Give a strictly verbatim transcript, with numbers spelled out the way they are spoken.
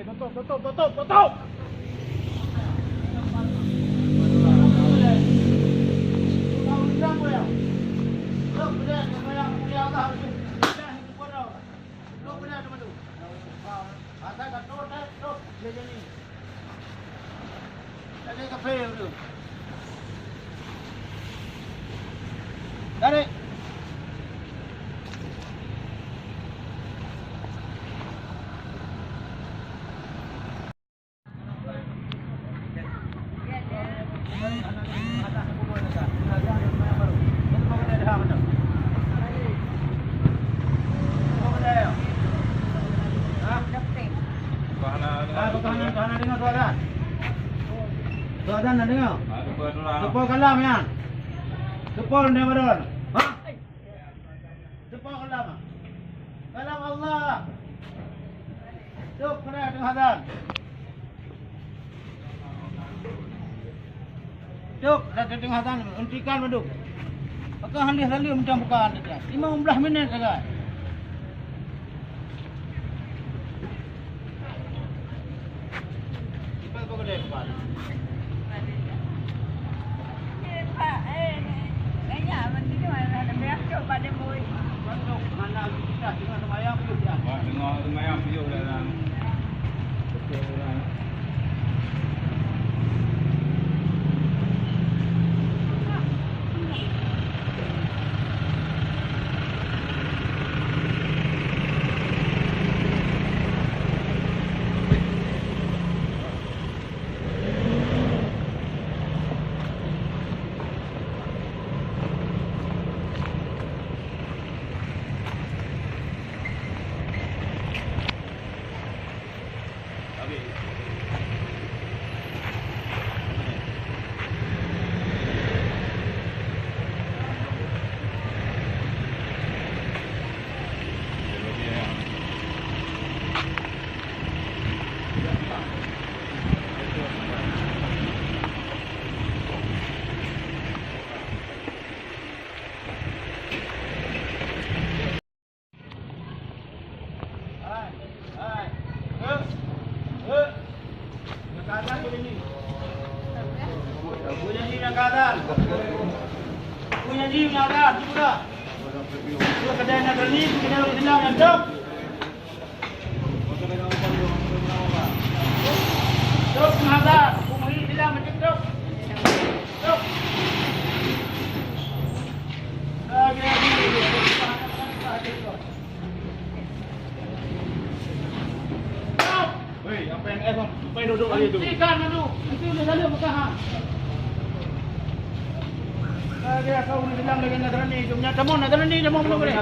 Tutup, tutup, tutup, tutup! Tarik. Tuan, tuan, tuan, dengar suara. Suara na dengar. Seupôt kalam nyan. Seupôt nyan baru. Ha? Seupôt kalam. Kalam Allah. Cok keunan teungoh azan. Cok, teungoh azan, hentikan bandum. Maka hana lé saleuem macam bukan tadi. Limong blaih minét sagai. Hei, apa yang eh, apa yang duduk lagi tu? Hentikan dulu. Itu dia lalu pegang. Lagi aku ni bilang lagi nak berani. Jom nyata mau nak berani, dia mau belum boleh.